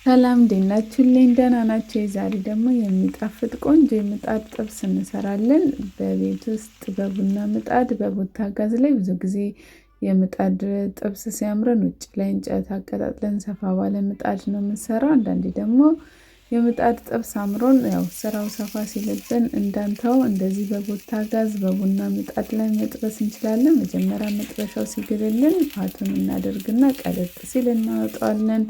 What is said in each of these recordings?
ሰላም እንዴት ናችሁልኝ? ደህና ናችሁ? ዛሬ ደግሞ የሚጣፍጥ ቆንጆ የምጣድ ጥብስ እንሰራለን። በቤት ውስጥ በቡና ምጣድ በቡታ ጋዝ ላይ ብዙ ጊዜ የምጣድ ጥብስ ሲያምረን ውጭ ላይ እንጨት አቀጣጥለን ሰፋ ባለ ምጣድ ነው የምንሰራው። አንዳንዴ ደግሞ የምጣድ ጥብስ አምሮን ያው ስራው ሰፋ ሲልብን እንዳንተው እንደዚህ በቡታ ጋዝ በቡና ምጣድ ላይ መጥበስ እንችላለን። መጀመሪያ መጥበሻው ሲግልልን ፋቱን እናደርግና ቀለጥ ሲል እናወጣዋለን።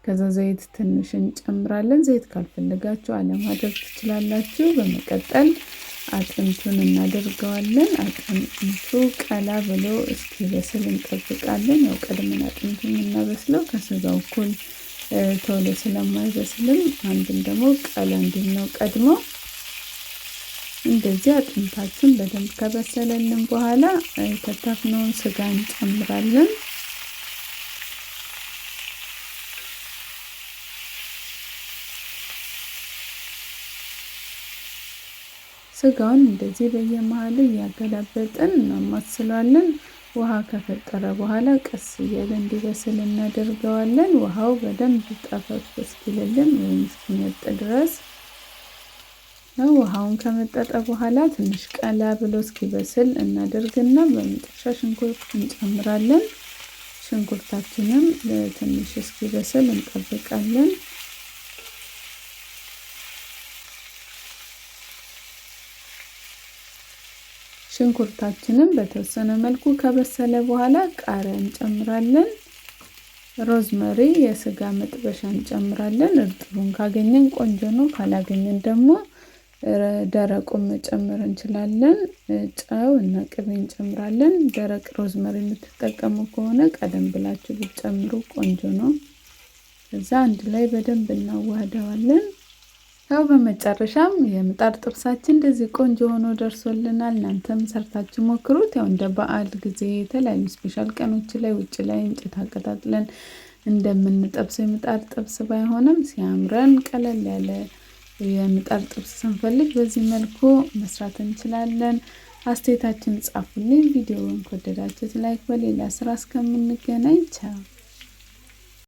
ከዛ ዘይት ትንሽ እንጨምራለን። ዘይት ካልፈለጋችሁ አለማድረግ ትችላላችሁ። በመቀጠል አጥንቱን እናደርገዋለን። አጥንቱ ቀላ ብሎ እስኪበስል እንጠብቃለን። ያው ቀድመን አጥንቱን የምናበስለው ከስጋው እኩል ቶሎ ስለማይበስልም አንድም ደግሞ ቀላ እንዲል ነው ቀድሞ። እንደዚህ አጥንታችን በደንብ ከበሰለልን በኋላ የከተፍነውን ስጋ እንጨምራለን። ስጋውን እንደዚህ በየመሃሉ እያገላበጥን እናማስለዋለን። ውሃ ከፈጠረ በኋላ ቀስ እያለ እንዲበስል እናደርገዋለን። ውሃው በደንብ ጠፈፍ እስኪልልን ወይም እስኪመጥ ድረስ። ውሃውን ከመጠጠ በኋላ ትንሽ ቀላ ብሎ እስኪበስል እናደርግና በመጨረሻ ሽንኩርት እንጨምራለን። ሽንኩርታችንም ትንሽ እስኪበስል እንጠብቃለን። ሽንኩርታችንን በተወሰነ መልኩ ከበሰለ በኋላ ቃሪያ እንጨምራለን። ሮዝመሪ የስጋ መጥበሻ እንጨምራለን። እርጥቡን ካገኘን ቆንጆ ነው፣ ካላገኘን ደግሞ ደረቁን መጨመር እንችላለን። ጨው እና ቅቤ እንጨምራለን። ደረቅ ሮዝመሪ የምትጠቀሙ ከሆነ ቀደም ብላችሁ ብትጨምሩ ቆንጆ ነው። ከዛ አንድ ላይ በደንብ እናዋህደዋለን። ያው በመጨረሻም የምጣድ ጥብሳችን እንደዚህ ቆንጆ ሆኖ ደርሶልናል። እናንተም ሰርታችሁ ሞክሩት። ያው እንደ በዓል ጊዜ የተለያዩ special ቀኖች ላይ ውጭ ላይ እንጨት አቀጣጥለን እንደምንጠብሰው የምጣድ ጥብስ ባይሆንም ሲያምረን ቀለል ያለ የምጣድ ጥብስ ስንፈልግ በዚህ መልኩ መስራት እንችላለን። አስተያየታችሁን ጻፉልኝ። ቪዲዮውን ከወደዳችሁት like፣ በሌላ ስራ እስከምንገናኝ ቻው።